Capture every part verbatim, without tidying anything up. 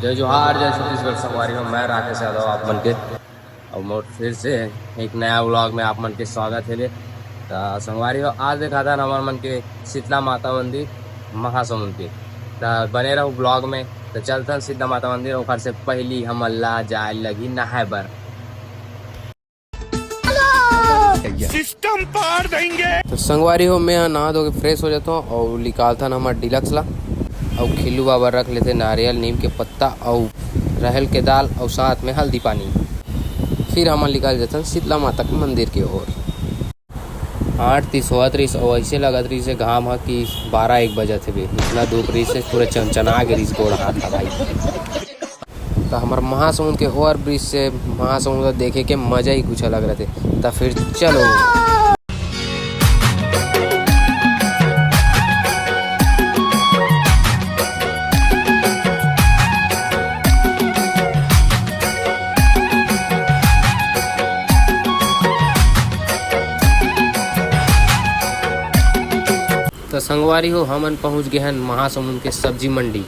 जय जोहार, जय छत्तीसगढ़ संगवारी हो, मैं राकेश यादव आप मन के अउ मोर फिर से एक नया व्लॉग में आप मन के स्वागत हे। त संगवारी हो, आज देखाथन हमर मन के शीतला माता मंदिर महासमुंद के। त बने रहू व्लॉग में। त चलथन शीतला माता मंदिर, ओखर से पहिली हमन ला जाए लगही नहाए बर। सिस्टम पार देंगे। तो संगवारी हो, मैं यहाँ नहा धो के फ्रेश हो जाता हूँ और निकालथन हमर डिलक्स ला। और खिल्लू बाबा रख लेथे नारियल, नीम के पत्ता और रहल के दाल और साथ में हल्दी पानी। फिर हमन निकल जाथन शीतला माता के मंदिर के ओर। आठ तीस होवत रहिस और ऐसे लगत रहिस हे घाम ह कि बारह एक बजत हे बे। इतना धूप रहिस हे, पूरा चनचना गे रहिस गोड़ हाथ ह भाई। त हमर महासमुंद के ओवर ब्रिज से महासमुंद ल देखे के मजा ही कुछ अलग रहिथे। त फिर चलो। त संगवारी हो, हमन पहुंच गे हन महासमुंद के सब्जी मंडी।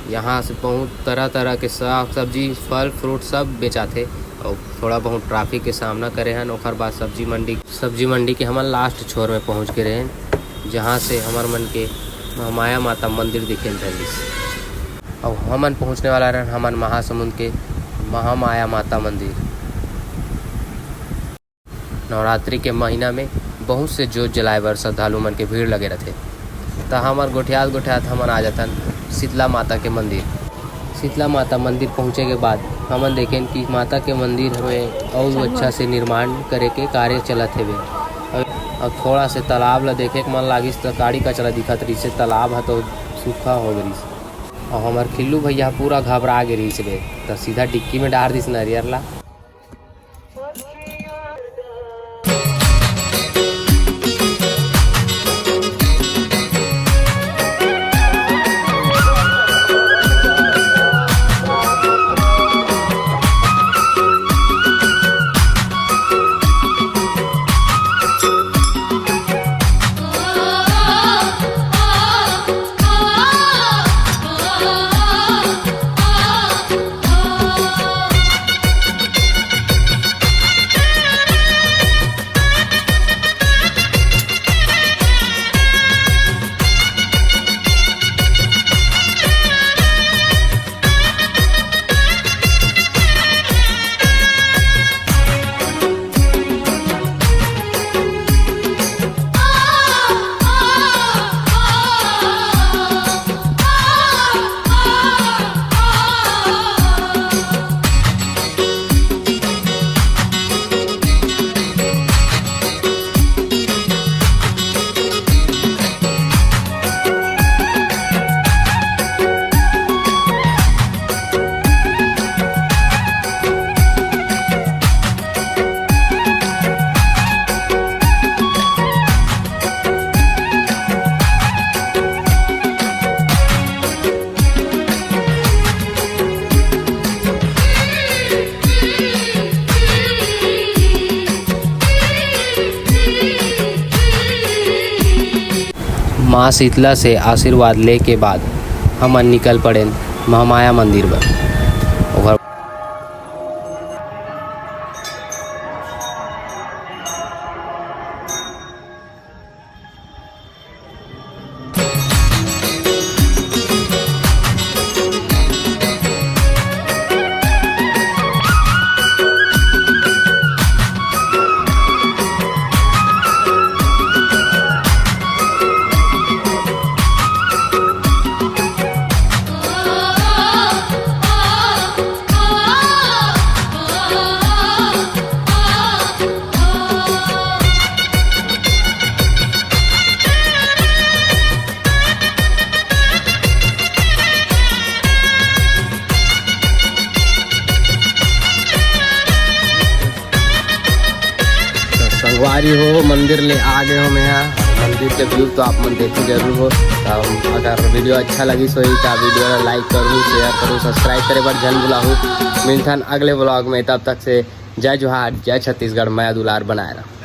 यहाँ से बहुत तरह-तरह के साग सब्जी, फल फ्रूट सब बेचाथे। और थोड़ा बहुत ट्रैफिक के सामना करे हन। ओखर बाद सब्जी मंडी, सब्जी मंडी के हमन लास्ट छोर में पहुँच गे रहेन, जहाँ से हमर मन के महामाया माता मंदिर दिखेल धरिस। और हमन पहुँचने वाला रहन हमन महासमुंद के महामाया माता मंदिर। नवरात्रि के महीना में बहुत से जोत जलाए बर श्रद्धालु मन के भीड़ लगे रथे। त हमर गोठियात गोठियात हमन आ जाथन शीतला माता के मंदिर। शीतला माता मंदिर पहुँचे के बाद हमन देखेन कि माता के मंदिर में अउ अच्छा से निर्माण करे के कार्य चलत हेवे। अउ, अउ थोड़ा से तालाब ला देखे के मन लागिस त काड़ी कचरा दिखत रहिस हे, तालाब ह तो सूखा हो गे रहिस। अउ हमर खिल्लू भैया पूरा घबरा गे रहिस हे, त सीधा डिक्की में डार दिस नरियर ला। माँ शीतला से आशीर्वाद ले के बाद हमन निकल पड़ेन महामाया मंदिर बर। ओकर तो संगवारी हो, मंदिर ले आ गए हो मैं यहाँ। मंदिर के व्यू तो आप मन देखे जरूर हो। तो अगर वीडियो अच्छा लगिस होही तो वीडियो ला लाइक करू, शेयर करू, सब्सक्राइब करे बर झन भुलाहू। मिलथन अगले व्लॉग में, तब तक से जय जोहार, जय छत्तीसगढ़, मया दुलार बनाए रहो।